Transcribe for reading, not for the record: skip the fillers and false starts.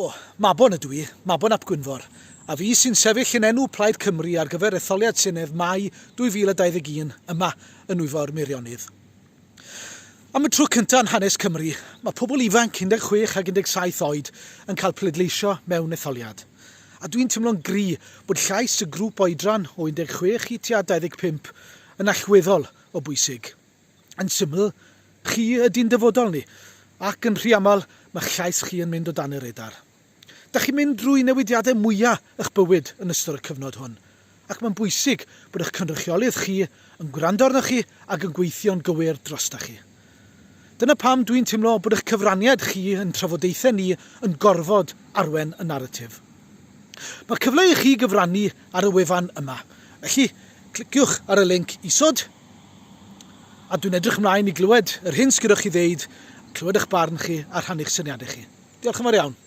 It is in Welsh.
Helo, Mabon ydw i, Mabon ap Gwynfor, a fi sy'n sefyll yn enw Plaid Cymru ar gyfer etholiad Senedd Mai 2021 yma yn Nwyfor Meirionnydd. Am y tro cyntaf yn hanes Cymru, mae pobl ifanc 16 ac 17 oed yn cael pleidleisio mewn etholiad. A dwi'n teimlo'n gry bod llais y grŵp oedran o 16 i tua 25 yn allweddol o bwysig. Yn syml, chi ydy'n dyfodol ni, ac yn rhy aml, mae'ch llais chi yn mynd o dan y radar. Dach chi'n mynd drwy newidiadau mwya' eich bywyd yn ystod y cyfnod hwn, ac mae'n bwysig bod eich cynrychiolydd chi yn gwrando arnoch chi ac yn gweithio'n gywir drostach chi. Dyna pam dwi'n teimlo bod eich cyfraniad chi yn trafodaethau ni yn gorfod arwen y naratif. Mae cyfle i chi gyfrannu ar y wefan yma, felly cliciwch ar y linc isod. A dwi'n edrych ymlaen i glywed yr hyn sgynnoch chi ddeud, clywed eich barn chi a rhannu'ch syniadau chi. Diolch yn fawr iawn.